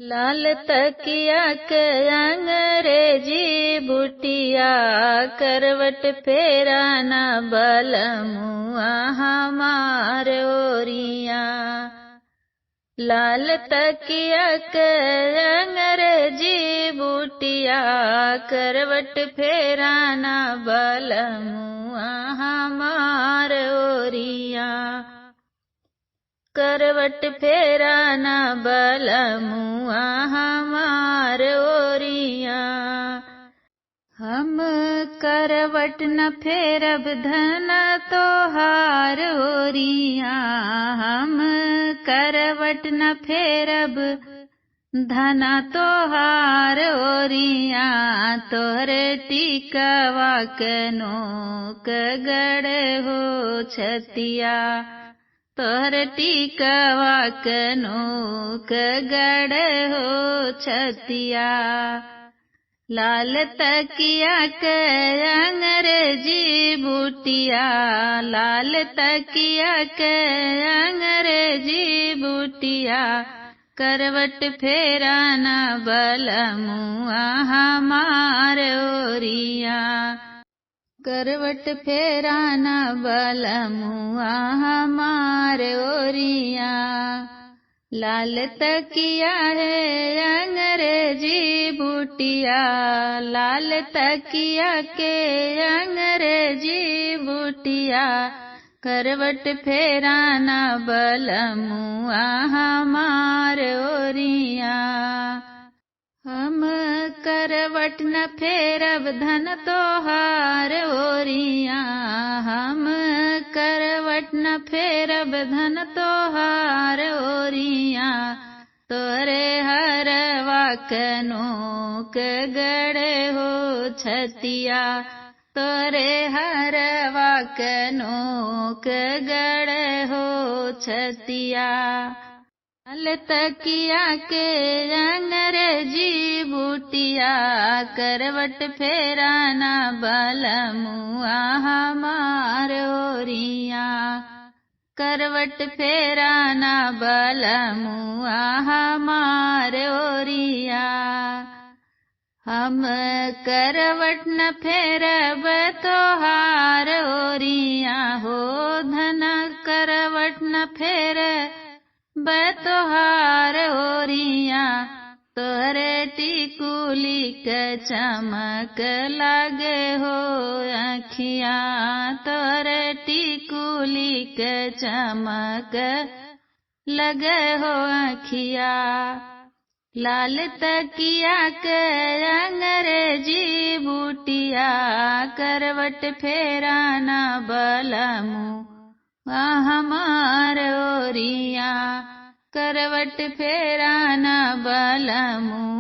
लाल तकिया के अंग्रेजी बुटिया, करवट फेराना बलमुआ हमार ओरिया। लाल तकिया के अंग्रेजी बुटिया, करवट फेराना बलमुआ हमार ओरिया। करवट फेराना बलमुआ हमार ओरिया। हम करवट न फेरब धन तोहार ओरिया, हम करवट न फेरब धन तोहार ओरिया। तोहरे टिकवा के नोक गड़ हो छतिया, तोहर टिकवा के नोक गड़ हो छतिया। लाल तकिया के अंग्रेजी बुटिया, लाल तकिया के अंग्रेजी बुटिया, करवट फेराना बलमुआ हमार ओरिया। करवट फेराना बलमुआ हमार ओरिया। लाल तकिया है अंग्रेजी बुटिया, लाल तकिया के अंग्रेजी बुटिया, करवट फेराना बलमुआ हमार ओरिया। हम करवट न फेरब धन तोहार ओरिया, हम करवट न फेरब धन तोहार ओरिया। तोरे हरवा के नोक गड़े हो छतिया, तोरे हरवा के नोक गड़े हो छतिया। लाल तकिया के अंग्रेजी बुटिया, करवट फेराना बलमुआ हमार ओरिया। करवट फेराना बलमुआ हमार ओरिया। हम करवट न फेरब तोहार ओरिया, हो धन करवट न फेर बतोहार ओरिया। तोहरे टिकुली के चमक लागे हो अखिया, तोहरे टिकुली के चमक लगे हो अखिया। लाल तकिया के अंग्रेजी बुटिया, करवट फेराना बलमु हमार ओरिया। करवट फेराना बलमुआ